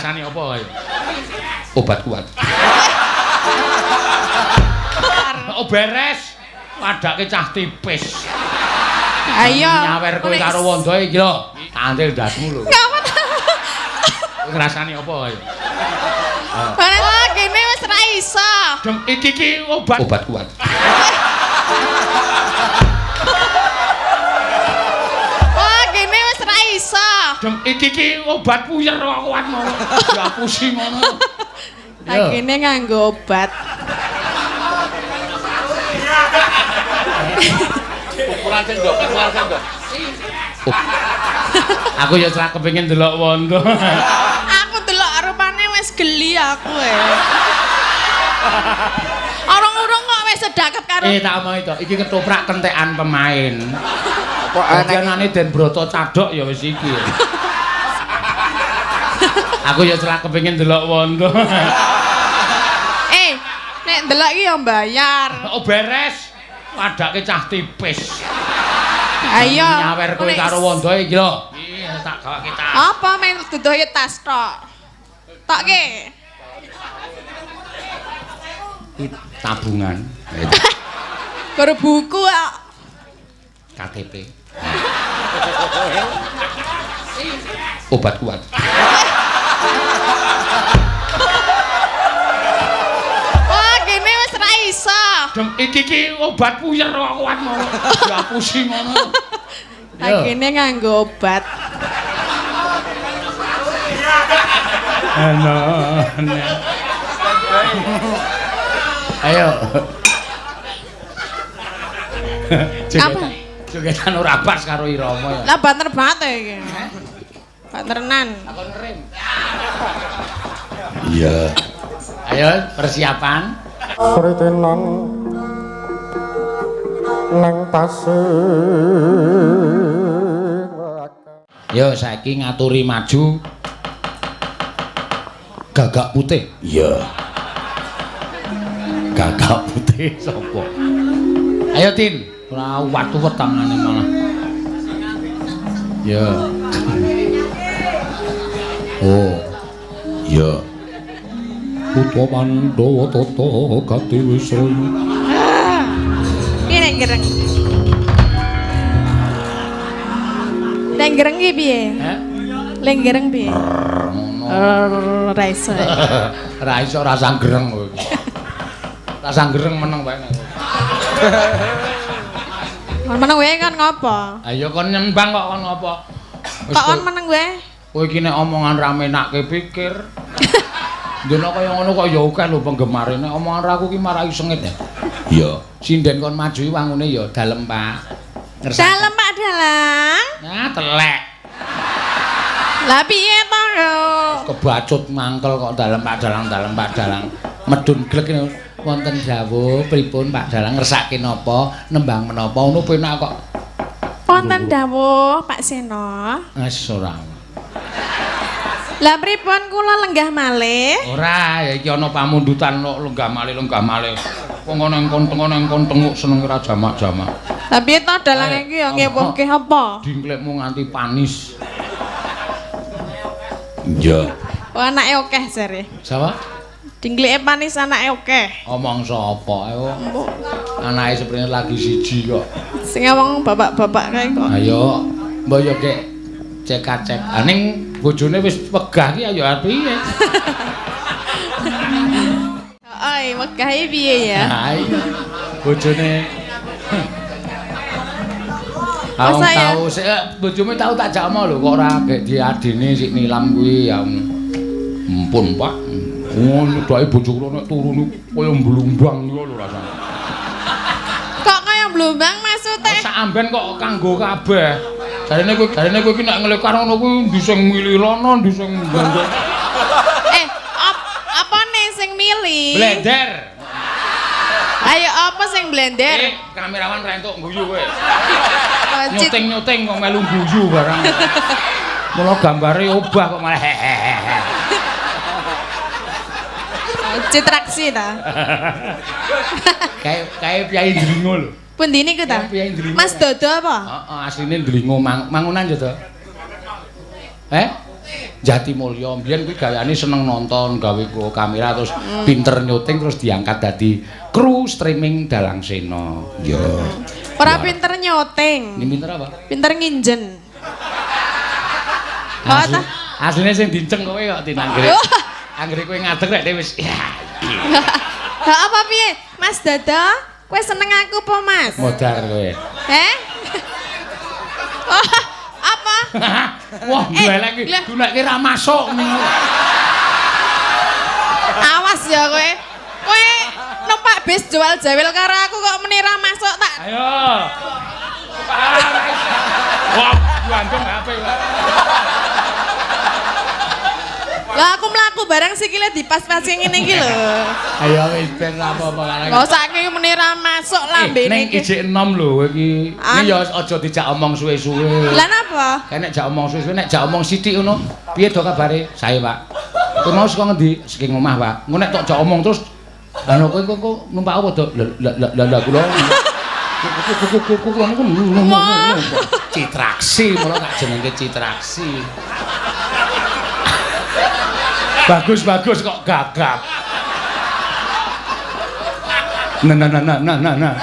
Ngrasani apa ayo? Obat kuat. Oh beres. Padake cah tipis. Ayo. Nyawer kowe karo wondo iki lho. Tantil ndasmu lho. Ngapa ta? Ngrasani apa ayo? Wah, kene wis ra iso. Dem iki ki obat kuat. Wah, kene wis ra iso. Dem iki ki obat puyer kok kuat ngono. Diapusi ngono. Lah kene nganggo obat. Pukulan sing ndok, pukulan sing ndok. Aku ya ora kepengin delok wondo. Aku delok rupane wis geli aku e. Urung-urung kok wis sedakep karo tak omongi to, iki ketoprak kentekan pemain. Kok Dadi anane Den Broto cadhok ya wis iki. Aku ya ora kepengin delok wondo. Nek delok iki ya bayar. Oh beres. Padake cah tipis. Ayo. Nyawer kowe karo wondo iki lho. Iya, tak gawake tas. Apa men duduhi tas tok? Tokke. Tabungan. Karo buku kok. KTP. Obat kuat. Wah, kene wis ra iso. Dem iki ki obat puyer kok kuat ngono. Diapusi ngono. Lah kene nganggo obat. Ana. Ayo. Apa? Jogetan ora pas karo irama ya. Lah banter banget iki. Banterenan. Takon ngerem. Iya. Ayo persiapan. Kritenan nang tasik. Yo saiki ngaturi maju. Gagak putih. Iya. Gagak putih sapa? Ayo Tin, ora watu-wet tangane malah. Ya. Oh. Ya. Putra Pandhawa tata gati wisraya. Piye nek gereng? Nek gereng ki piye? Heh? Lek gereng piye? Ngono. Ora iso. Ora iso rasa gereng kowe iki. Rasa gereng meneng wae nek. Kon meneng wae kon ngopo? Ayo kon nyembang kok kon ngopo? Kok kon meneng wae? Kowe iki nek omongan ra menakke pikir. Ndene kaya ngono kok ya akeh lho penggemare. Nek omongan ra aku ki marai sengit. Iya. Sinden kon maju wangune ya dalem, Pak. Ngersake. Dalem Pak Dalang. Nah, telek. Lah piye to? Kebacut mangkel kok dalem Pak Dalang, dalem Pak Dalang. Medun glek wonten dawuh pripun Pak Dalang ngersake napa, nembang menapa ngono penak kok. Wonten dawuh Pak Seno. Wis ora. Lah pripun kula lenggah malih? Ora, ya iki ana pamundutan kok lenggah malih-lenggah malih. Wong ana engkon tengok tenguk senenge ra jamak-jamak. Lah piye to dalang iki ya ngewohke apa? Dingklekmu nganti panis. Iya. Oh anake akeh jare. Sapa? Dingkleke panis anake akeh. Omong sapa ayo. Anake seprene lagi siji kok. Sing ngomong bapak-bapak kae kok. Ayo, mbok yo gek cek-cek. Ah ning bojone wis wegah ki ayo arep piye? Heeh, wegah iki piye ya? Ha iya. Bojone Aku tau sik bojomu tau tak jak omong lho kok ora gek diadine sik nilam kuwi ya. Ampun, Pak. Oh, nyedaki bojo kula nek turu niku kaya mblumbang niku lho rasane. Kok kaya mblumbang maksude? Sak amben kok kanggo kabeh. Jarene kowe iki nek nglekar ngono kuwi ndi sing mili rono, ndi sing mbandok. Apane sing mili? Blender. Ayo apa sing blender? Kamerawan ra entuk guyu kowe. Nyuting-nyuting kok melu guyu barang. Mula gambare obah kok malah hehehe. Citraksi ta. Kayak piyai Ndlingo lho. Pundi niku ta? Mas Dodo apa? Heeh, asline Ndlingo Mangunan ya to. Eh? Jatimulya. Mbiyen kuwi gaweane seneng nonton, gawe kamera terus pinter nyuting terus diangkat dadi kru streaming Dalang Sena. Ya. Ora pinter nyuting. Ini pinter apa? Pinter nginjen. Asline sing dinceng kowe kok Tin anggere. Anggere kowe ngadeg rek wis. Ya. Ha apa piye? Mas Dada, kowe seneng aku apa, Mas? Modar kowe. Heh? Oh, apa? Wah, golek iki, goleke ra masuk. Awas ya kowe. Kowe numpak bis jual jawil karo aku kok meni ra masuk tak. Ayo. Wah, gandeng HP kok. Lah aku mlaku bareng sikile dipas-pas ngene iki lho. Ayo wis ben ra apa-apa karang. Lho saiki meni ra masuk lambene iki. Ning ijik enom lho iki. Ini ya aja dijak omong suwe-suwe. Lah napa? Kae nek jak omong suwe-suwe nek jak omong sithik ngono, piye do kabare? Sae, Pak. Kowe mau saka ngendi? Saking omah, Pak. Engko nek tok jak omong terus lha kowe kok numpak apa to? Lah lah kula. Kula niku Citraksi, mula tak jenenge Citraksi. Bagus-bagus kok gagap. Nah nah nah nah nah nah.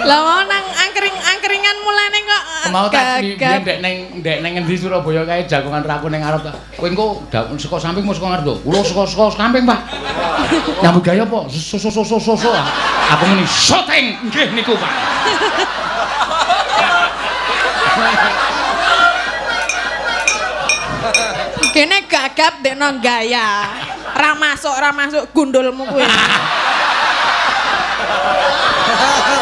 Lah mau nang angkring-angkringan mulane kok mau tak biyen ndek neng ngendi Surabaya kae jagongan raku ning ngarep ta. Kowe engko saka samping mau saka ngarep to? Kula saka samping, Pak. Nyambut gawe apa? So so so so so. Aku muni syuting nggih niku, Pak. Kene gagap dekno gaya. Ra masuk gundulmu kuwi.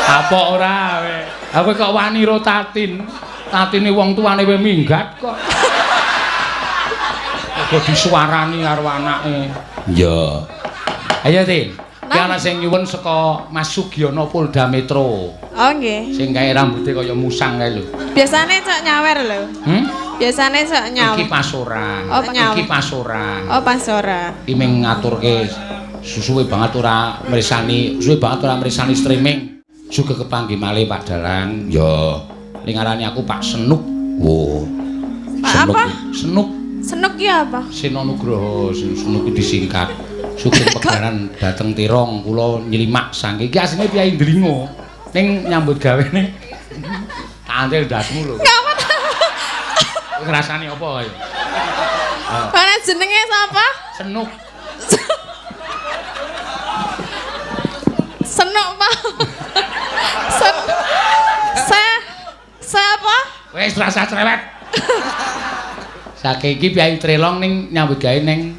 Apa ora kowe? Aku kok wani ro Tatin. Tatine wong tuane we minggat kok. Kok disuarani karo anake. Iya. Ayo Tin. Ki ana sing nyuwun saka Mas Sugiono Polda Metro. Oh nggih. Sing kae rambute kaya musang kae lho. Biasane cok nyawer lho. Hmm? Biasane sok nyawer. Iki pas ora. Oh, iki pas ora. Oh, pas ora. Iki mung ngaturke suwe banget ora mresani, suwe banget ora mresani streaming. Sugih kepanggih malih Pak Dalang. Ya, ning ngarani aku Pak Senuk. Wo. Pak Senuk. Apa? Senuk. Senuk ki apa? Sena Nugroho, Senuk ki disingkat. Sugih pegaran dateng Tirong kula nylimak saking iki asline piyai Ndlingo. Ning nyambut gawene tak antil ndasmu lho. Ngrasani apa ayo? Ana jenenge sapa? Senuk. Senuk, Pak. Se apa? Wis rasa cerewet. Saiki iki piyai Trelong ning nyambut gawe ning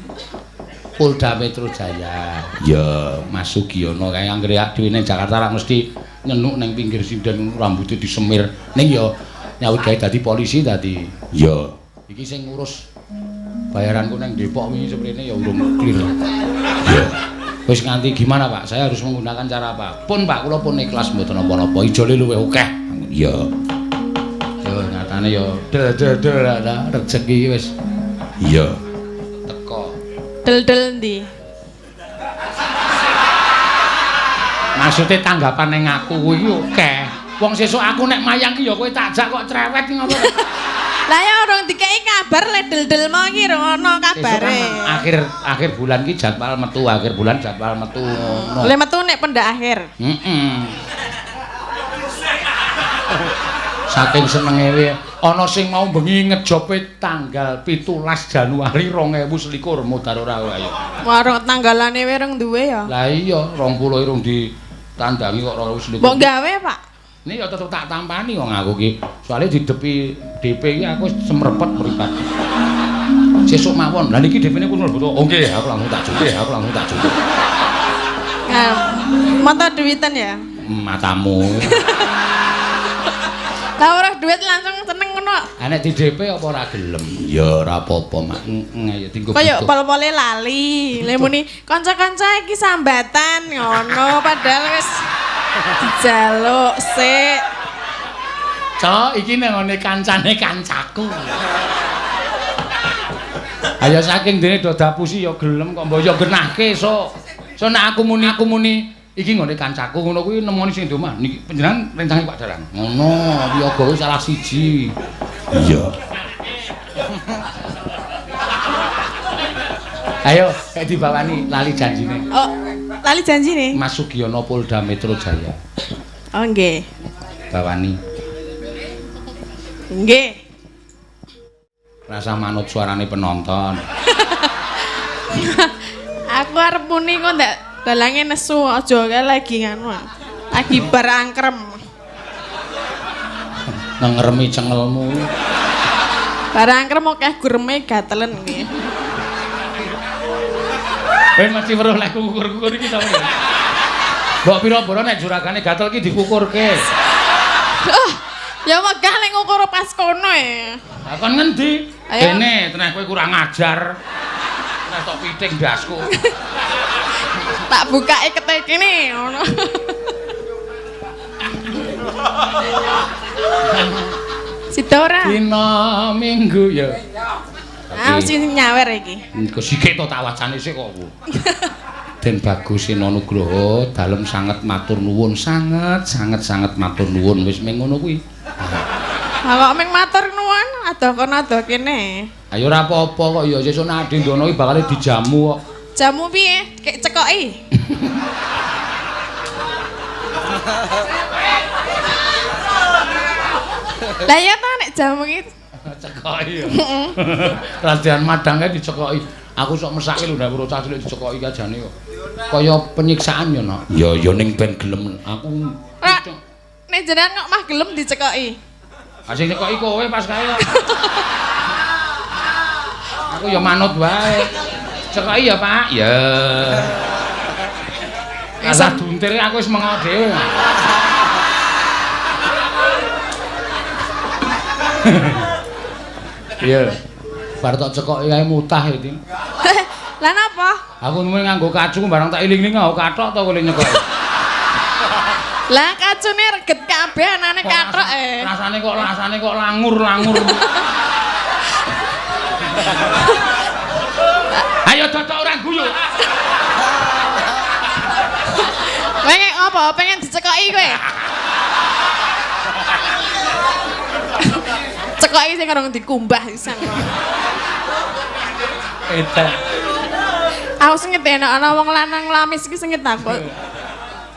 Polda Metro Jaya. Ya, Mas Sugiono kae anggere dhewe ning Jakarta ra mesti nyenuk ning pinggir sinden rambute disemir. Ning ya nyambut gawe dadi polisi dadi. Ya. Iki sing ngurus bayaranku nang Depok wingi seprene ya urung clear. Ya. Wis nganti gimana, Pak? Saya harus menggunakan cara apa? Pun, Pak, kula pun ikhlas mboten napa-napa. Ijole luwih akeh. Ya. Ya nyatane ya del-del lah rezeki wis. Iya. Teko. Del-del ndi? Maksude tanggapan ning aku kuwi akeh. Wong sesuk aku nek mayang ki ya kowe tak jak kok cerewet ki ngopo. Lah ya urung dikeki kabar le del-del mau ki rung ono kabare. Akhir bulan ki jadwal metu, akhir bulan jadwal metu ngono. Le metu nek pendak akhir. Heeh. Saking senenge we ana sing mau bengi ngejope tanggal 17 Januari 2021 modar ora ayo. Wah, rong tanggalane we rong duwe ya. Lah iya, 20 rong ditandangi kok 2021. Mbok gawe, Pak. Ini ya tetep tak tampani wong aku ki. Soale didepi DP iki aku semrepet mripat. Sesuk mawon. Lah niki DP-ne kulo lho. Oh nggih, aku langsung tak cukup, aku langsung tak cukup. Nah, mata duitan ya? Matamu. Lah ora duit langsung seneng ngono. Ah nek di DP apa ora gelem? Ya ora apa-apa, Mak. Heeh, ya dinggo. Kaya pol-pole lali. Lha muni kanca-kanca iki sambatan ngono padahal wis dijaluk sik. Cok, iki nang ngene kancane kancaku. Ayo saking dene do dapusi ya gelem kok mbok ya genahke sok. So nek aku muni iki nggone kancaku ngono kuwi nemoni sing di omah. Niki panjenengan rencange Pak Dalang. Ngono, wiyaga kuwi salah siji. Iya. Ayo, kayak dibawani lali janjine. Oh, lali janjine. Mas Sugiono Polda Metro Jaya. Oh, nggih. Bawani. Nggih. Rasa manut suarane penonton. Aku arep muni kok ndak dalange nesu aja kae lagi nganu. Lagi bar angkrem. Ngeremi cengelmu. Bar angkrem akeh gureme gatelen nggih. Kowe mesti weruh lek kukur-kukur iki ta. Mbok pira-pira nek juragane gatel iki dikukurke. Oh, ya wegah nek ngukur pas kono e. Lah kon ngendi? Dene teneh kowe kurang ajar. Teneh tok piting ndasku. Tak bukake kete kene ngono. Sida ora? Dina Minggu ya. Ah sing nyawer iki. Iku sikik to tak wacane sik kok. Den Bagus Seno Nugroho dalem sanget matur nuwun, sanget sanget sanget matur nuwun wis ming ngono kuwi. Ha kok ming matur nuwun adoh kono adoh kene. Ayo ora apa-apa kok ya sesuk nek Adi ndono iki bakal dijamu kok. Jamu piye? Kek cekoki. Lah ya ta nek jamu iki cekoki ya. Radean madang kae dicekoki. Aku sok mesake lho nek weruh cah cilik dicekoki kajane kok. Kaya penyiksaan ya, Nak. Ya ya ning ben gelem aku. Nek jenengan kok mah gelem dicekoki. Ha sing cekoki kowe pas kae. Aku ya manut wae. Cekoki ya, Pak. Ya. Asah duntir aku wis mengo dhewe. Iya. Bar tok cekoki kae mutah iki. Lah napa? Aku nuwun nganggo kacu barang tak iling-iling nganggo kathok to kowe nyekoki. Lah kacune reget kabeh anane kathok e. Rasane kok langur-langur. Ayo cocok ora guyu. Pengen apa? Pengen dicekoki kowe? Cekoki sing karo dikumbah sisan. Edan. Aku sengit nek ana wong lanang lamis iki sengit aku.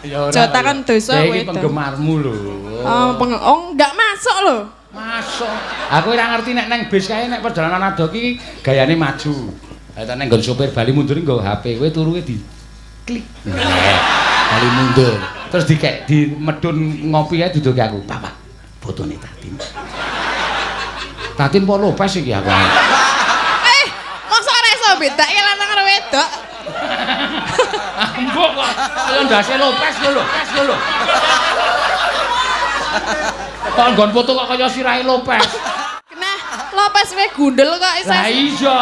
Ya ora. Jotakan dosa kowe. Iki penggemarmu lho. Oh, oh enggak masuk lho. Masuk. Aku ora ngerti nek nang bis kae nek perjalanan adoh iki gayane maju. Lah nek nggon sopir bali mundur nggo HP kowe turu di klik. Bali mundur. Terus dikek di medun ngopi kae duduke aku. Pak, Pak, fotone Tatin. Tatin po Lopez iki aku. Eh, mosok ora iso bedake lanang karo wedok. Mbok kok kaya ndase Lopez lho, Lopez lho. Kok nggon foto kok kaya sirahe Lopez. Nah, Lopez wae gundel kok iso. Lah iya.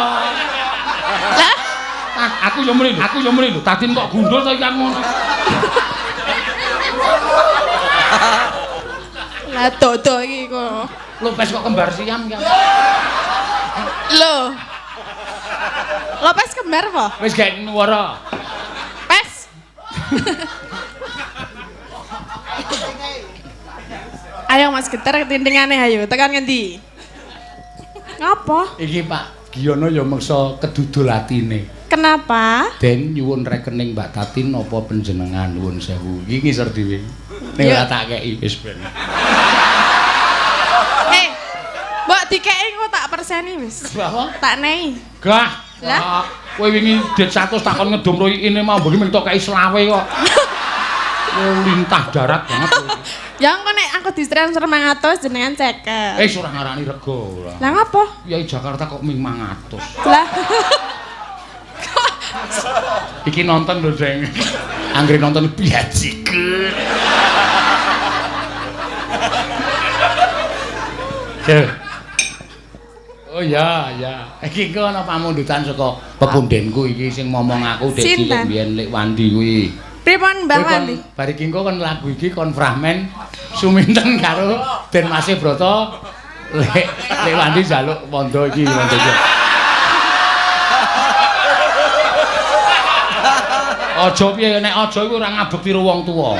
Lah, aku yo muni lho, aku yo muni lho. Tatin kok gundul to iki aku ngono. Lah dodo iki kok. Lopez kok kembar siam ya. Lho. Lopez kembar apa? Wis gak nuwara. Pes. Ayo Mas Geter ketintingane ayo tekan ngendi? Ngapa? Iki Pak Giyono ya meksa kedudul atine. Kenapa? Den nyuwun rekening Mbak Tatin napa panjenengan nuwun sewu. Iki ngisor dhewe. Ning ora tak kei wis ben. Mbok dikeki engko tak perseni wis. Apa? Tak nei. Gah. Lah, kowe wingi dit 100 takon ngedum royine mau mbok ming tok kei selawe kok. Lintah darat banget. Ya engko nek aku ditransfer 500 jenengan 50. Eh ora ngarani rega ora. Lah ngapa? Yai Jakarta kok ming 500. Lah. Iki nonton lho, Deng. Anggere nonton biajiker. Oh ya, ya. Iki engko ana pamundutan saka pepundenku iki sing momong aku dek cilik biyen Lek Wandi kuwi. Pripun Mbah Wandi? Bar iki engko kon lagu iki kon fragmen suminten karo Den Mase Brata Lek Lek Wandi njaluk wondo iki wondo iki. Aja piye nek aja iku ora ngabekti karo wong tuwa.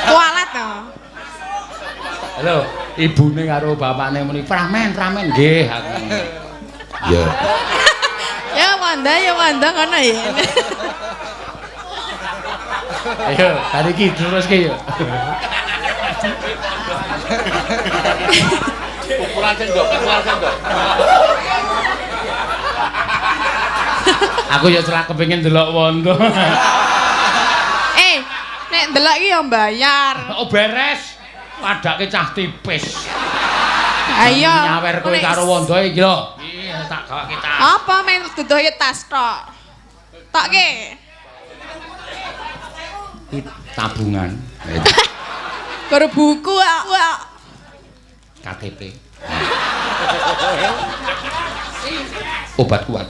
Kualat to. Lho, ibune karo bapakne muni, "Pramen, pramen nggih aku." Ya. Ya wanda ngono ya. Ayo, hari iki teruske ya. Ukuran sing ndok, ukuran sing ndok. Aku ya celak kepengin delok wondo. Nek ndelok iki ya mbayar. Oh beres. Padake cah tipis. Ayo. Nyawer kowe karo wondo iki lho. Iya, tak gawake tas. Apa men duduhe tas tok. Tokke. Tabungan. Karo buku kok. KTP. Obat kuat.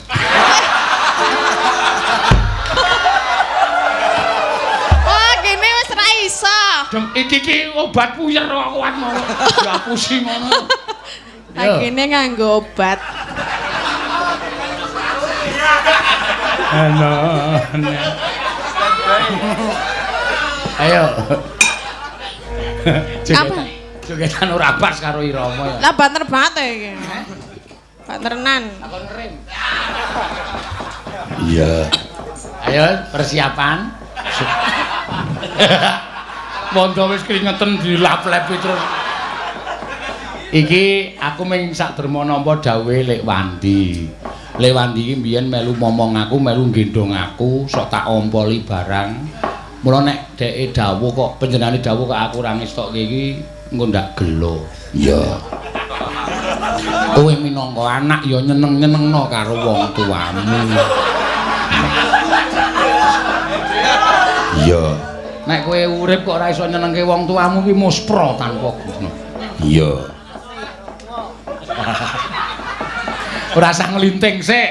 Wah, kene wis ra iso. Deng iki ki obat puyer kok kuat ngono. Diapusi ngono. Lah kene nganggo obat. Ana. Ayo. Apa? Jogetan ora pas karo irama ya. Lah banter banget iki. Banterenan. Takon ngerem. Iya. Ayo persiapan. Wondo wis kringeten dilap-lepi terus. Iki aku ming sak derma nampa dawuhe Lek Wandi. Lek Wandi iki mbiyen melu momong aku, melu nggendhong aku, sok tak ompoli barang. Mula nek dheke dawuh kok panjenengane dawuh kok aku ora ngestokke iki engko ndak gelo. Iya. Kowe minangka anak ya nyeneng-nyenengno karo wong tuamu. Iya. Nek kowe urip kok ora iso nyenengke wong tuamu ki muspra tanpa guna. Iya. Ora usah nglinting sik.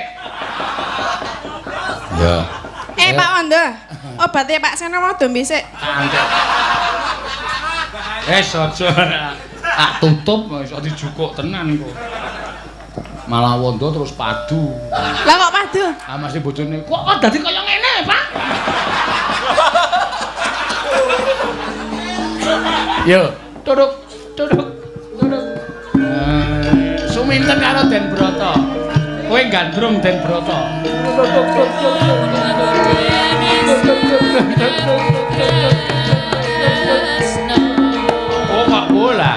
Iya. Pak Wondo, obate Pak Seno mau dombe sik. Wis aja tak tutup iso dijukuk tenan kok. Malah Wondo terus padu. Lah kok padu? Ah masih bojone. Kok dadi kaya ngene, Pak? Yo, turuk, turuk, turuk. Suminten karo Den Broto. Kowe gandrung Den Broto. Oh, kok bola.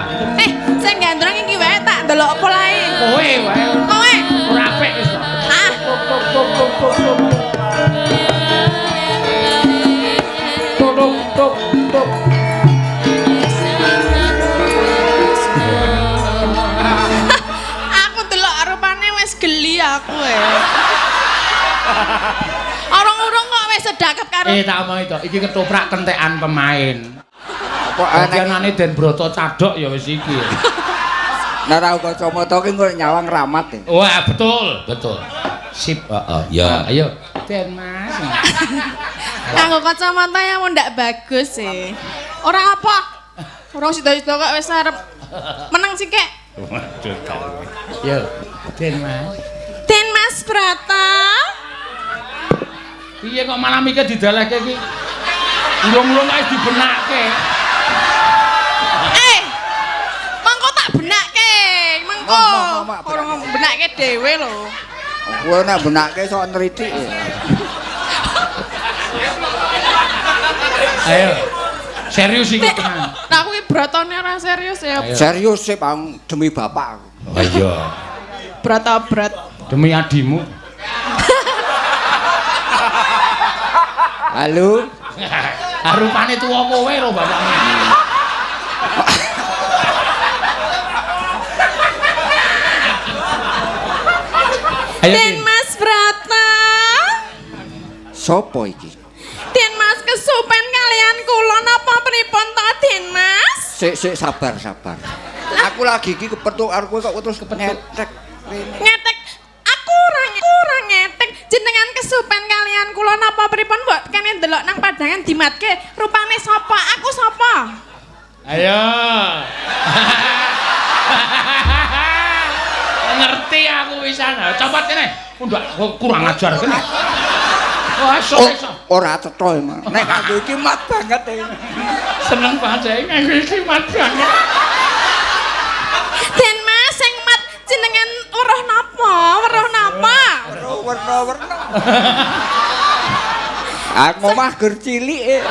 Sing gandrung iki wae tak ndelok polahe. Kowe wae. Kowe ora apik wis to. Ah. Tuk tuk tuk. Aku delok rupane wis geli aku e. Orang-orang kok wis sedakep karo tak omongi to, iki ketoprak kentekan pemain. Kok anane Den Broto cadhok ya wis iki. Nek ora kacamata ki engko nyawang ramat e. Wah, betul, betul. Sip, heeh. Ya, ayo. Den Mas. Nganggo kacamata yang ndak bagus sih. Ora apa. Ora sida-sida kok wis arep menang sih kek. Waduh. Yo, Den Mas. Den Mas Brata. Piye kok malah mikir didalehke iki? Urung-urung ae dibenake. Mengko tak benake. Mengko. Ora benake dhewe lho. Kowe nek benake sok nritik. Ayo. Serius iki tenan. Nah aku iki brotone ora serius ya. Serius sih, Bang, demi bapak aku. Oh iya. Brot-brot. Demi adimu. Halo. Rupane tuwa kowe lho bapakmu. Ayo Den Mas Brata. Sopo iki? Den Mas kesupen kalian kula napa pripun to Den Mas? Sik sik sabar sabar. Aku lagi iki kepethuk karo kowe kok terus ngetek rene. Ngetek. Aku ora ngetek. Jenengan kesupen kalian kula napa pripun mbok kene ndelok nang padangan dimatke rupane sapa? Aku sapa? Ayo. Ngerti aku wisan. Copot kene. Ndak kurang ajar kene. Wah, iso iso. Ora cetha emang. Nek kanggo iki mat banget e. Seneng banget saya nganggo iki mat banget. Aku omah gur cilik.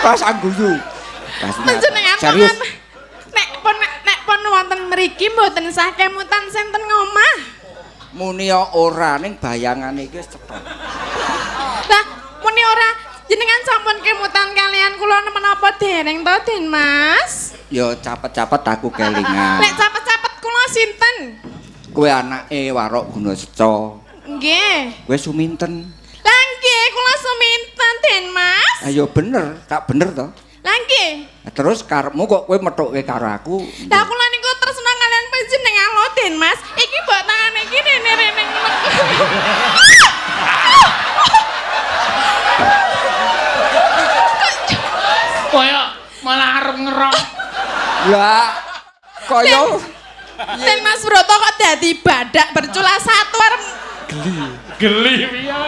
Pas angguyu. Panjenengan serius. Nek pun wonten mriki mboten sah kemutan senten ngomah. Muni ora ning bayangane iki wis cetha. Lah muni ora jenengan sampun kemutan kalian kula menapa dereng to Den Mas? Ya capet-capet aku kelingan. Nek capet-capet kula sinten? Kowe anake Warok Gunaseca. Nggih. Kowe Suminten. Lah nggih kula Suminten Den Mas. Ayo bener, tak bener to? Lah nggih. Terus karepmu kok kowe methukke karo aku? Lah kula niku tresna kalian panjenengan lho Den Mas. Iki mbok tangane iki rene-rene ngono. Kaya malah arep ngerok. Lah kaya Den Mas Broto kok dadi badak bercula satu arep geli. Geli piye?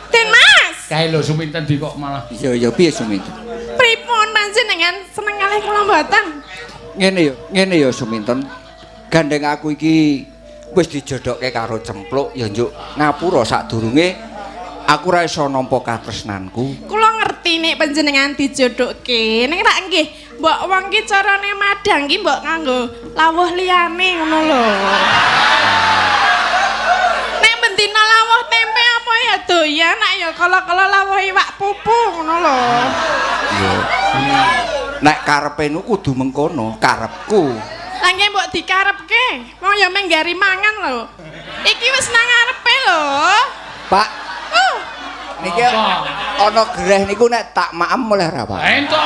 Den Mas. Kae lho Suminten di kok malah. Iya ya piye Suminten? Pripun panjenengan seneng kalih kula mboten? Ngene ya Suminten. Gandeng aku iki wis dijodokke karo Cempluk ya njuk ngapura sadurunge aku ora iso nampa katresnanku. Kula ngerti nek panjenengan dijodokke, ning rak nggih mbok wong ki carane madang ki mbok nganggo lawuh liyane ngono lho. Nek bendina lawuh tempe apa ya doyan, nek ya kala-kala lawuh iwak pupu ngono lho. Nek karepe nu kudu mengkono, karepku. Lah nggih mbok dikarepke, wong ya menggari mangan lho. Iki wis nang ngarepe lho. Pak. Niki ana gereh niku nek tak maem oleh ra, Pak? Entuk.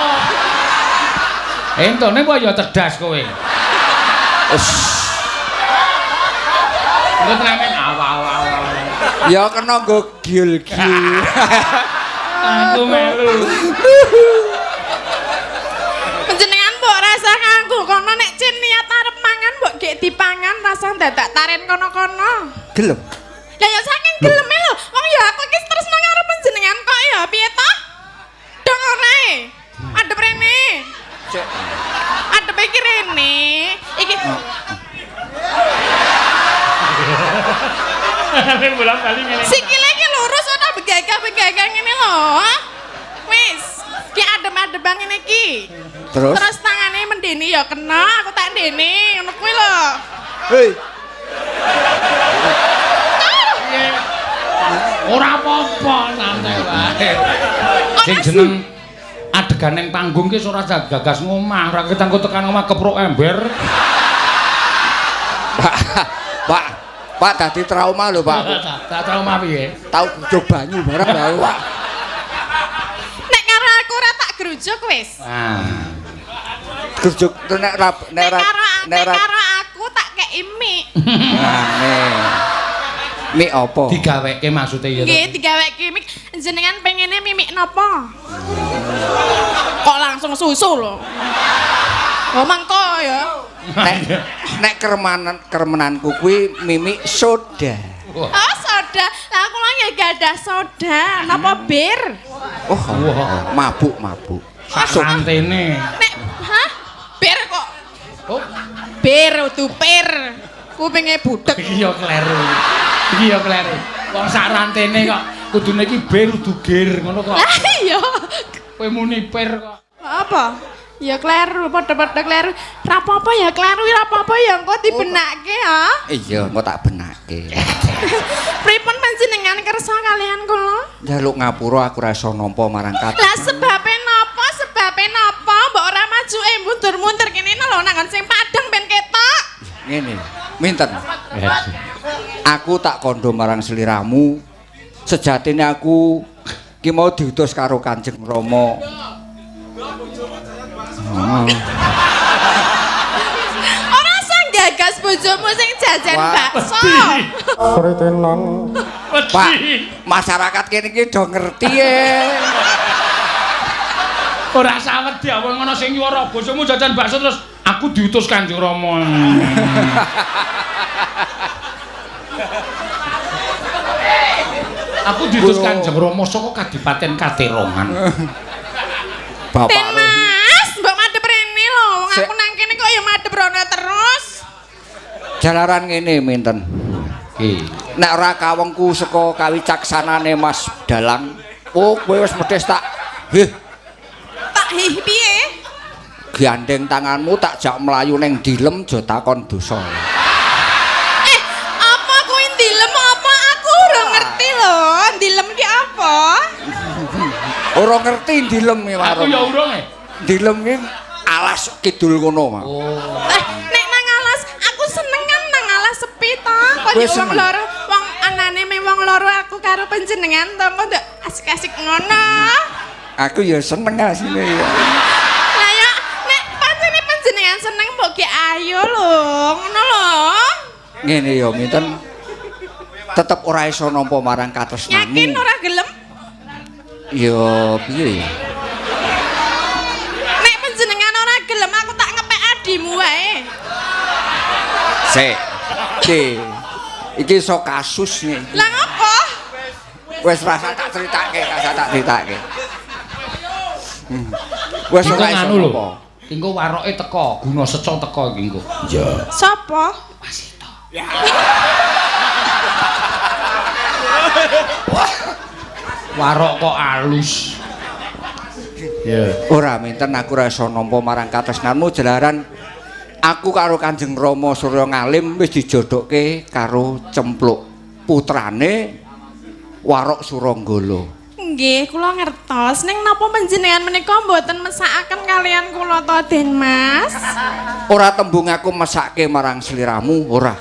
Entuk nek ya cerdas kowe. Wis. Engko tremen awak-awak. Ya kena nggo gil-gil. Aku melu. Panjenengan mbok rasa nganggo kono nek cin niat arep mangan mbok gek dipangan rasa dadak taren kono-kono. Gelem. Lah ya saking geleme lho. Wong ya aku iki terus nang arep panjenengan kok ya piye to? Dong ora e. Adep rene. Cek. Adep iki rene. Iki bolak-balik ngene. Sikile iki lurus ora begagah-begagah ngene lho. Wis, ki adem-ademan ngene iki. Terus? Terus tangane mendene ya kena, aku tak ndene ngono kuwi lho. Hei. Ora apa-apa, santai wae. Sing jeneng adegan ning panggung ki ora gagas ngomah, ora ketangku tekan omah keprok ember. Pak, Pak dadi trauma lho, Pak. Tak trauma piye? Tau grujuk banyu bareng lho, Pak. Nek karo aku ora tak grujuk wis. Ah. Grujuk nek ora nek karo aku tak kei mik. Nah, mik apa? Digaweke maksude ya. Nggih, digaweke mik. Jenengan pengene mimik napa? Kok langsung susu lho. Oh mangko ya. Nek kremenanku kuwi mimik soda. Oh, soda. Lah kula nggih gadah soda. Napa bir? Oh, mabuk-mabuk. Santene. Nek hah? Bir kok. Oh, bir udu pir. Kupinge budhek. Iki ya kleru. Iki ya kleru. Wong sak rantene kok kudune iki bir udu gir ngono kok. Lah iya. Kowe muni pir kok. Apa? Ya kleru, padha-padha kleru. Ra apa-apa ya kleru, ra apa-apa ya engko dibenake ya. Iya, engko tak benake. Pripun panjenengan kersa kalian kula? Njaluk ngapura aku ora iso nampa marang kat. Lah sebabe napa? Sebabe napa? Mbok ora maju mundur-mundur kene lho nang sing padhang ben ketok. Ngene, minten. Aku tak kandha marang sliramu. Sejatine aku ki mau diutus karo Kanjeng Rama. Ora usah gagas bojomu sing jajan bakso. Pak, masyarakat kene iki do ngerti e. Ora usah wedi wong ana sing nyuwara bojomu jajan bakso terus aku diutus Kanjeng Rama. Aku diutus Kanjeng Rama saka Kadipaten Katerongan. Bapak Den Mas, mbok madhep rene lho. Wong aku nang kene kok ya madhep rono terus. Jalaran ngene minten. Ki. Nek ora kawengku saka kawicaksanane Mas Dalang, oh kowe wis medhis tak heh. Tak hih piye? Gandeng tanganmu tak jak mlayu ning dilem aja takon dosa. Apa kuwi ndilem apa? Aku ora ngerti lho. Ndilem ki apa? Ora ngerti ndilem ki Aku ya urung e. Ndilem ki alas kidul kono, Mas. Oh. Nek nang alas aku seneng kan nang alas sepi to. Kok wong loro, wong anane me wong loro aku karo panjenengan to kok nduk asik-asik ngono. Aku ya seneng asline ya. Lah ya nek pancene panjenengan seneng mbok ki ayo lho, ngono lho. Ngene ya minten tetep ora iso nampa marang katresnanmu. Yakin ora gelem? Ya piye ya? Nek panjenengan ora gelem aku tak ngepek adimu wae. Sik. Iki iki iso kasus nih. Lah ngopo? Wis rasa tak critake, rasa tak critake. Wis ora iso nampa. Engko waroke teko, guna seca teko iki engko. Iya. Sapa? Wasita. Warok kok alus. Iya. Ora minten aku ora iso nampa marang katresnanmu jalaran aku karo Kanjeng Rama Surya Ngalim wis dijodohke karo Cempluk putrane Warok Suranggala. Nggih, kula ngertos. Ning napa panjenengan menika mboten mesakaken kalian kula to, Den Mas? Ora tembung aku mesake marang sliramu, ora.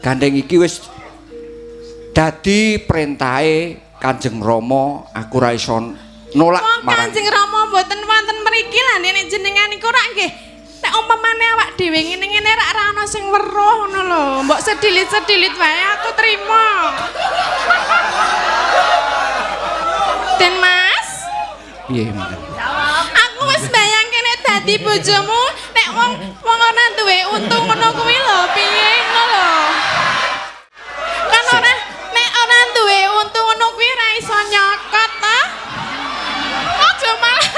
Gandeng iki wis dadi perintahe Kanjeng Rama, aku ora iso nolak marang Kanjeng Rama mboten wonten mriki lah nek jenengan iku rak nggih. Nek umpamane awak dhewe ngene-ngene rak ora ana sing weruh ngono lho. Mbok sedilit-sedilit wae aku trima. Den Mas? Piye minten? Aku wis bayangke nek dadi bojomu nek wong wong ora duwe untung ngono kuwi lho piye ngono lho. Kan ora nek ora duwe untung ngono kuwi ora iso nyokot ta. Aja malah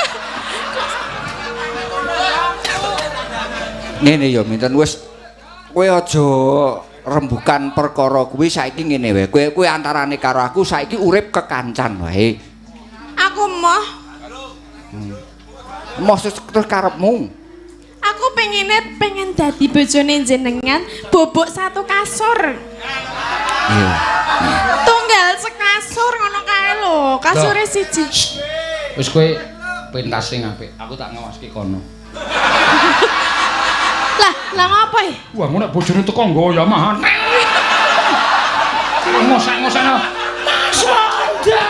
ngene ya minten wis kowe aja rembukan perkara kuwi saiki ngene wae. Kowe kowe antarane karo aku saiki urip kekancan wae. Aku moh. Moh terus karepmu. Aku pengine pengen dadi bojone jenengan bobok satu kasur. Iya. Tunggal sekasur ngono kae lho, kasure siji. Wis kowe pentas sing apik, aku tak ngawaski kono. Lah, lah ngopo e? Wah, ngono nek bojone teko nggo ya mah. Ngosak-ngosakno. Mas Wanda.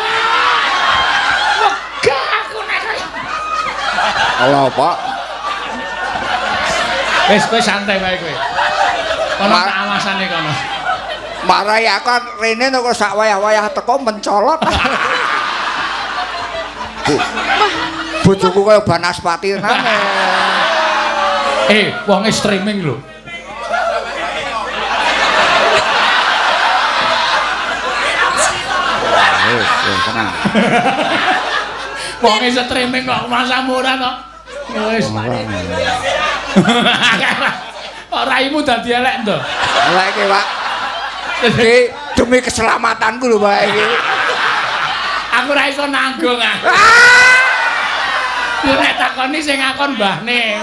Wegah aku nek. Ala, Pak. Wis kowe santai wae kowe. Kono tak awasane kono. Marai aku kan rene kok sak wayah-wayah teko mencolot. Bojoku kaya banaspati tenan. Wonge streaming lho. Tenang. Wonge streaming kok masamu ora to. Wis. Kok raimu dadi elek to? Elek iki, Pak. Iki demi keselamatanku lho, Pak iki. Aku ora iso nanggung ah. Yo nek takoni sing ngakon mbahne.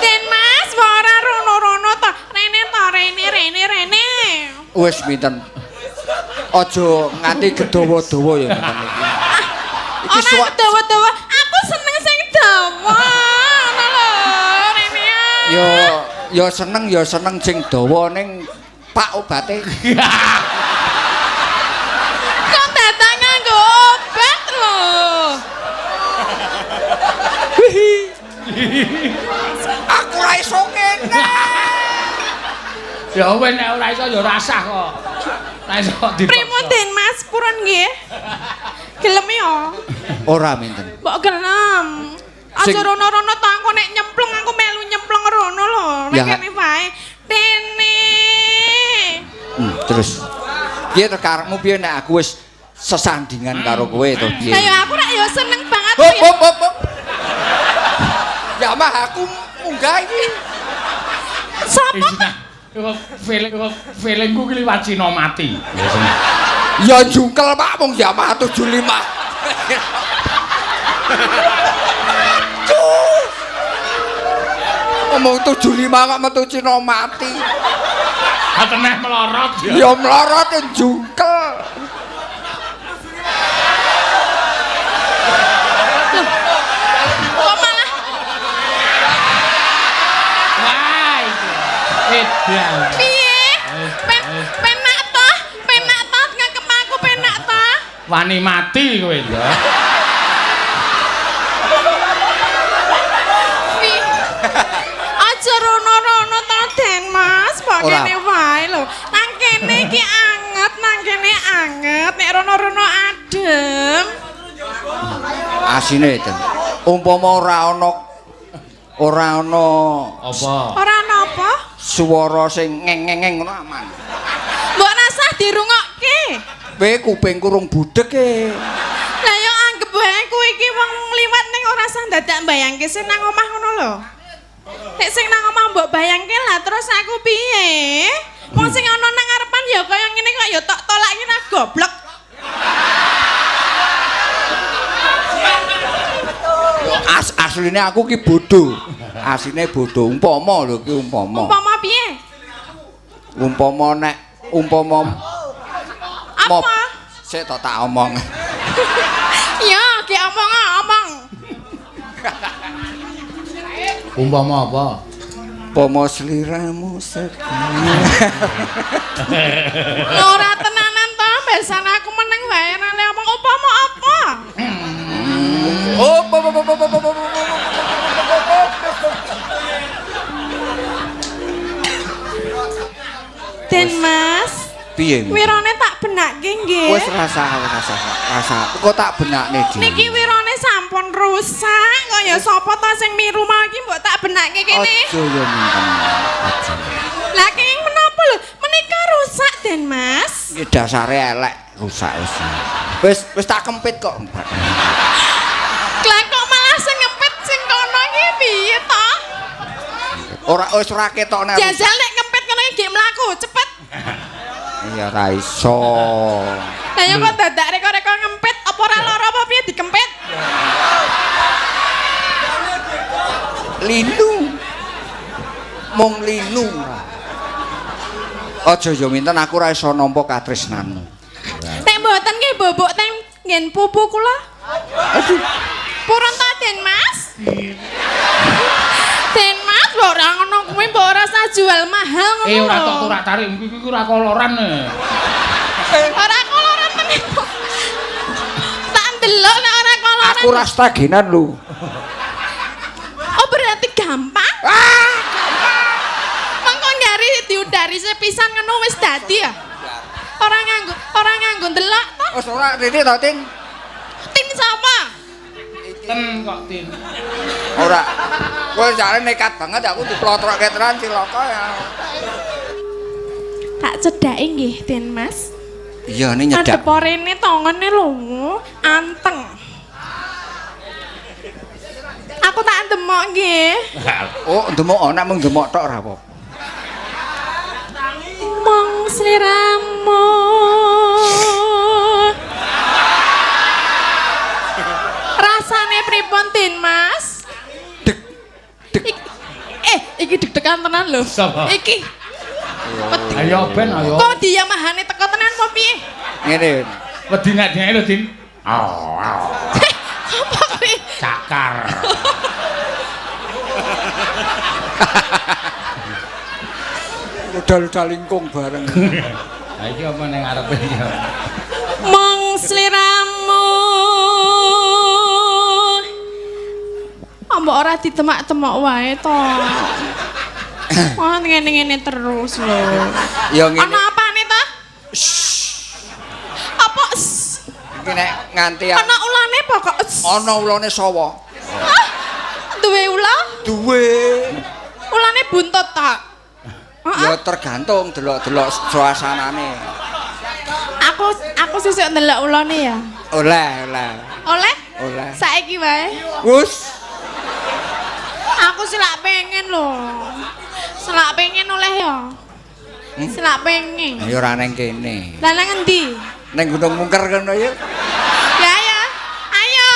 Den Mas, ora rono-rono to. Rene to, rene rene rene. Wis minten. Aja nganti gedawa-dawa ya minten iki. Iki ora gedawa-dawa, aku seneng sing dawa. Ngono lho, rene. Yo yo seneng sing dawa ning Pak obate. Kok datang nganggo obat lho. Aku ora iso ngene. Ya wis nek ora iso ya rasah kok. Ora iso dipaksa. Pripun Den Mas purun nggih? Gelem ya? Ora minten. Mbok gelem. Aja rono-rono to aku nek nyemplung aku melu nyemplung rono lho. Nek kene wae. Dene. Terus piye to karepmu piye nek aku wis sesandingan karo kowe to piye? Lah ya aku rak ya Ya seneng banget. Hop hop hop. Hop. Yamaha aku munggah iki. Sapa? Feelingku ki liwat Cina mati. Ya jungkel Pak wong Yamaha 75. Ngomong 75 kok metu Cina mati. Ha teneh melorot ya. Ya melorot jungkel. Kok malah wah iki. Edan. Piye? Penak toh? Penak toh ngekep aku penak toh? Wani mati kowe ya. Aja rono-rono to Den Mas, kok kene wae lho. Nang kene iki anget, nang kene anget, nek rono-rono adem. Asine Den. Umpama ora ana apa? Ora ana apa? Swara sing ngeng-ngeng ngono aman. Mbok rasah dirungokke. Kowe kupingku rung budhek e. Lah yo anggep wae kuwi iki wong liwat ning ora sah dadak mbayangke sing nang omah ngono lho. Nek sing nang omah mbok bayangke lah terus aku piye? Wong sing ana nang ngarepan ya kaya ngene kok ya tok tolak ngene goblok. Asline aku ki bodho. Asline bodho umpama lho ki umpama. Umpama piye? Umpama nek umpama apa? Sik tok tak omong. Ya, ki omong omong. Umpama apa? Umpama sliramu setia. Ora tenanan to, besan aku meneng wae ora le omong umpama apa? Oh, Den Mas. Piye? Wirone tak benakke nggih. Wis rasa. Kok tak benakne dhewe. Niki wirone sampun rusak, kok ya sapa ta sing miru mau iki mbok tak benakke kene. Aja ya minten. Aja. Lah kenging menapa lho? Menika rusak Den Mas. Iki dasare elek, rusak wis. Wis tak kempit kok. Lah kok malah sing ngempit sing kono iki piye to? Ora wis ora ketokne. Jajal nek ngempit ngono iki gek mlaku cepet. Ya ora iso. Lah ya kok dadak reka-reka ngempit apa ora lara apa piye dikempit? Linu. Mung linu. Aja yo minten aku ora iso nampa katresnanmu. Nek mboten nggih bobok teng nggen pupu kula. Aduh. Purun ta Den Mas? Den Mas mbok ora ngono kuwi mbok ora usah jual mahal ngono. Eh ora tok ora tarik iki ora koloran. Ora koloran tenan. Tak ndelok nek ora koloran. Aku ora stagenan lho. Oh berarti gampang? Ah, gampang. Mengko ngari diudari sepisan ngono wis dadi ya. Ora nganggo ndelok to. Wis ora rene to, Tin. Tin sapa? Ten kok Tin. Ora. Kowe jare nekat banget aku diplotrokke tenan cilaka ya. Tak cedhake nggih, Den Mas. Iya, ini nyedak. Madhep rene tongone lho, anteng. Aku tak ndemok nggih. Oh, ndemok ana mung ndemok tok ora apa. Mong sliramu. Rasane pripun, Din Mas? Deg. Deg. Iki deg-degan tenan lho. Iki. Ayo ben ayo. Kok diyamahane teko tenan apa piye? Ngene. Wedi nek dhek lho, Din. Au. Apa kuwi? Cakar. Udah-udah lingkung bareng. Lah iki apa ning ngarepe iki? Mong sliramu. Mbok ora ditemak-temok wae to. Wah ngene-ngene terus lho. Ya ngene. Ana apane to? Apa? Iki nek nganti ana ulane apa kok? Ana ulane sawa. Hah? Duwe ula? Duwe. Ulane buntut ta? Ya tergantung delok-delok suasanane. Aku sesuk ndelok ulane ya. Oleh, oleh. Oleh? Oleh. Saiki wae. Wus. Aku selak pengen lho. Selak pengen oleh ya. Selak pengen. Ya ora neng kene. Lah nang endi? Neng Gunung Mungker kono ya. Ya ya. Ayo.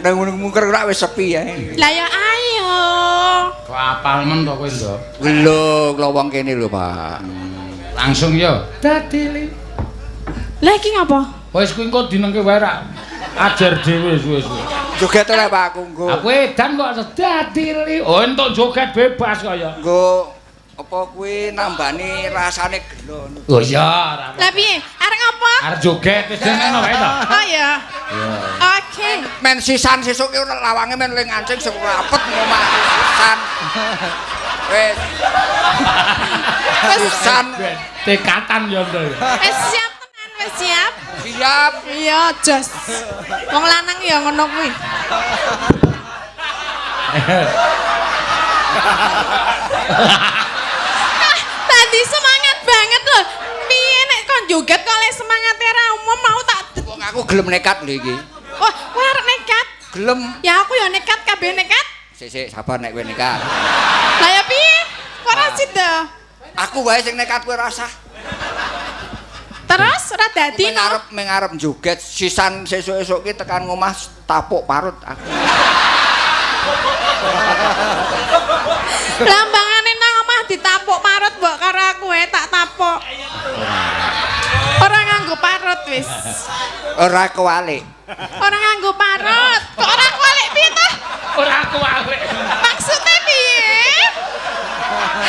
Neng Gunung Mungker ora wis sepi ya. Lah ya ayo. Kok apal men to kowe, Ndok? Lho, lowong kene lho, Pak. Langsung ya. Dadi li. Lah iki ngapa? Wis kuwi engko dinengke wae rak ajar dhewe suwe-suwe. Joget oleh Pak aku nggo. Aku edan kok dadi li. Oh entuk joget bebas kaya. Nggo apa kuwi nambani rasane gelo. Oh iya, ora. Lah piye? Arep ngapa? Arep joget wis jeneng wae to. Oh iya. Oke. Men sisan sesuk ki lawange men ling ngancing sing rapet ngomah sisan. Wis. Sisan Tekatan ya ndo ya. Wis siap tenan, wis siap. Siap. Iya, jos. Wong lanang ya ngono kuwi. Tadi semangat banget loh. Piye nek kon joget kok le semangate ra umum mau tak. Wong aku gelem nekat lho iki. Wah, kowe arep nekat? Gelem. Ya aku ya nekat, kabeh nekat. Sik sik sabar nek kowe nekat. Lah ya piye? Kok ora sida? Aku wae sing nekat kowe rasah. Terus ora dadi no. Mengarep joget sisan sesuk-esuk ki tekan ngomah tapuk parut aku. Lambangane nang omah ditapuk parut mbok karo aku tak tapuk. Ora nganggo parut wis. Ora kuwalik. Ora nganggo parut. Kok ora kuwalik piye ta? Ora kuwalik. Maksude piye?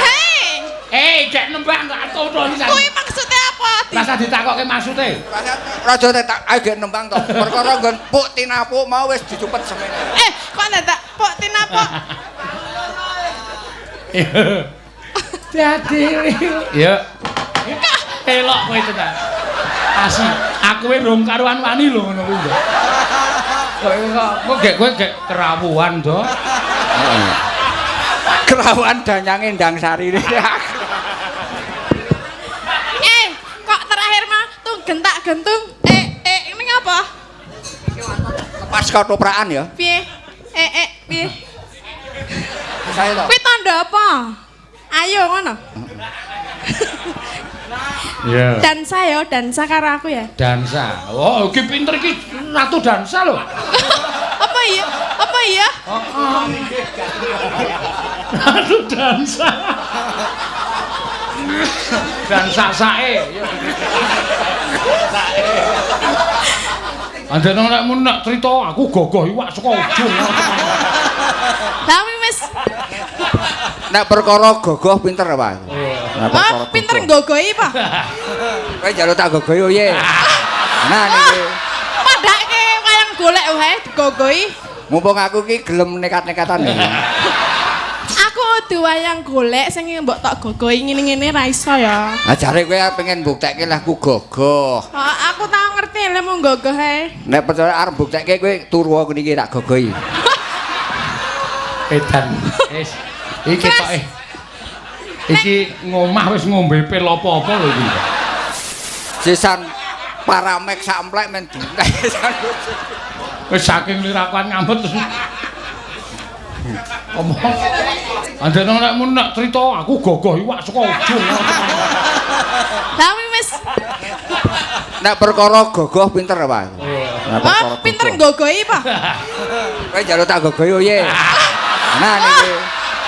Hei. Gek nembang kok atono iki. Kuwi maksude apa? Rasa ditakoke maksude. Raja tak ayo gek nembang to. Perkara nggon puk tinapuk mau wis dicupet semene. Kok dadak puk tinapuk? Dadi. Ya. Elok kowe tenan. Asi, aku wis rong karuan wani lho ngono kuwi. Kok gek kowe gek kerawuhan to. Heeh. Kerawuhan danyange Ndang Sari. Kok terakhir mah tuh gentak-gentung. Ini ngapa? Lepas ketoprakan ya. Piye? Piye? Saya to. Kuwi tanda apa? Ayo ngono. Iya. Dansa ya, dansa karo aku ya. Dansa. Oh, iki pinter iki ratu dansa lho. Apa iya? Apa iya? Heeh. Ratu dansa. Dansa sae. Anjene nek mun nek crita aku gogoh iwak saka ujung. Lah wis. Nek perkara gogoh pinter, Pak. Oh, pinter nggogohi, Pak. Kowe njaluk tak gogohi piye? Nah niki. Padake wayang golek wae digogohi. Mumpung aku ki gelem nekat-nekatan iki. Aku kudu wayang golek sing mbok tok gogohi ngene-ngene ra iso ya. Lah jare kowe pengen mbuktekke lah aku gogoh. Oh, aku tau ngerti lek mau gogoh ae. Nek percaya arep mbuktekke kowe turu aku niki tak gogohi. Edan. Wis. Iki ketoke. Iki ngomah wis ngombe pil apa-apa lho iki. Sisan paramek samplek men dintek. Wis saking lirakuan ngambet terus. Omong. Anjene nek mun nek crita aku gogoh iwak saka ujung. Lah wis. Nek perkara gogoh pinter, Pak. Oh, pinter nggogohi, Pak. Kowe njaluk tak gogohi piye? Nah niki.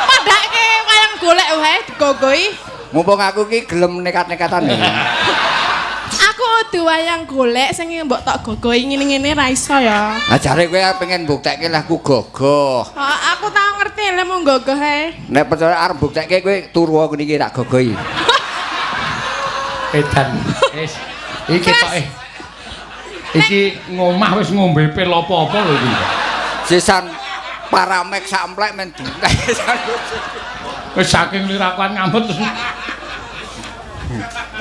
Padake wayang golek wae digogohi. Mumpung aku ki gelem nekat-nekatan iki. Aku kudu wayang golek sing mbok tok gogohi ngene-ngene ra iso ya. Lah jare kowe pengen mbuktekke lah aku gogoh. Oh, aku tau ngerti lek mau gogoh ae. Nek percaya arep mbuktekke kowe turu aku niki tak gogohi. Edan. Wis. Iki ketoke. Iki ngomah wis ngombe pil apa-apa lho iki. Sisan paramek samplek men dintek. Wis saking lirakuan ngambet terus.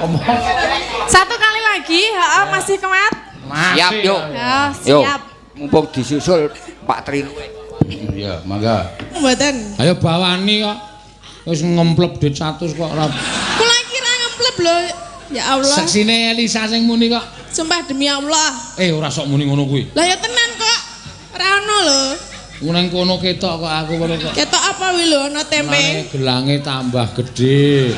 Omong. Satu kali lagi, heeh, masih kuat. Siap yo. Ya, siap. Mumpung disusul Pak Triluwe. Iya, mangga. Mboten. Ayo bawani kok. Wis ngemplep dit 100 kok ora. Kula kira ngemplep lho. Ya Allah. Seksine Elisa sing muni kok. Sumpah demi Allah. Ora sok muni ngono kuwi. Lah ya tenan kok. Ora ono lho. Nang kono ketok kok aku ngono kok. Ketok apa wi lho ana tempe? Gelange tambah gedhe.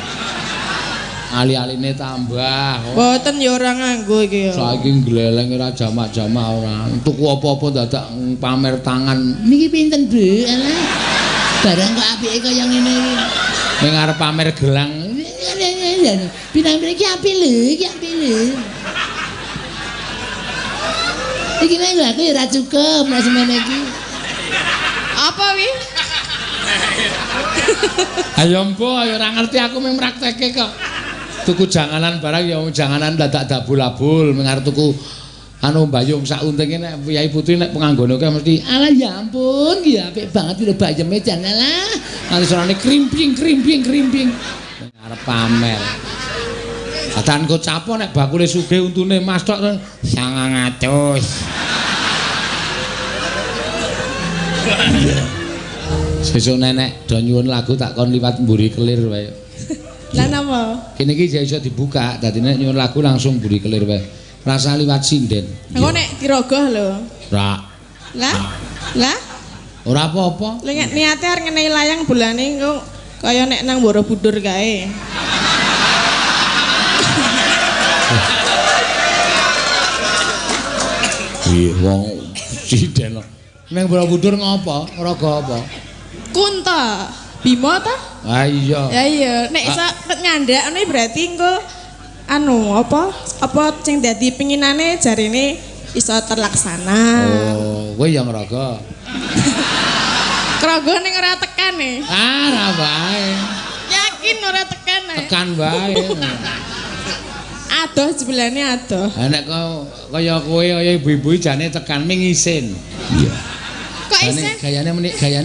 Ali-aline tambah. Mboten ya ora nganggo iki ya. Saiki gleleng ora jamak-jamak ora. Tuku apa-apa dadak pamer tangan. Niki pinten, Bu? Alah. Barang kok apike kaya ngene iki. Ning arep pamer gelang. Pinang-pinang iki apik lho, iki apik lho. Iki nek aku ya ora cukup nek semene iki. Apa wi? Ayo mbo, ayo ora ngerti aku mung praktekke kok. Tuku janganan barang ya janganan dadak dabul-abul, mung arep tuku anu mbayung sak untinge nek Kyai Putri nek penganggone akeh mesti alah ya ampun ki apik banget lho bayeme jan alah. Nganti suarane krimping krimping krimping. Arep pamer. Atan kok capo nek bakule sugih untune mas tok 900. Sesuk nenek do nyuwun lagu tak kon liwat mburi kelir wae. Lah napa? Kene iki iso dibuka, dadi nek nyuwun lagu langsung mburi kelir wae. Rasa liwat sinden. Engko nek dirogoh lho. Ora. Lah? Lah? Ora apa-apa. Lah nek niate arep ngenehi layang bulane engko kaya nek nang Borobudur kae. Iya wong sinden. Nang Borobudur ngopo? Ngraga apa? Kunta. Bima ta? Ah iya. Ya iya, nek iso nyandak ngene berarti engko anu apa? Apa sing dadi pinginane jarine iso terlaksana. Oh, kowe ya ngraga. Ngraga ning ora tekan e. Ah, ora wae. Yakin ora tekan e. Tekan wae. Adoh jebulane adoh. Ha nek kaya kowe kaya ibu-ibu jane tekan ming isin. Iya. Kok isin? Gayane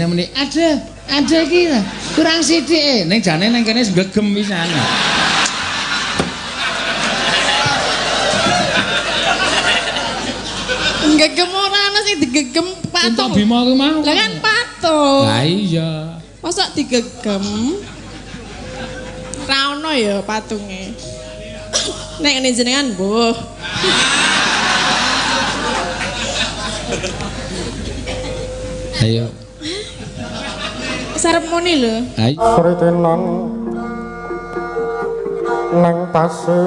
meni ada iki kurang sithik. Ning jane nang kene gegem pisan. Gegem ora ana sing digegem patung. Kunto Bima kuwi mau. Lah kan patung. Lah iya. Mosok digegem? Ra ono ya patunge. Nek ngene jenengan mbuh. Ayo. Sarep muni lho. Ayo. Sritinan nang pasir.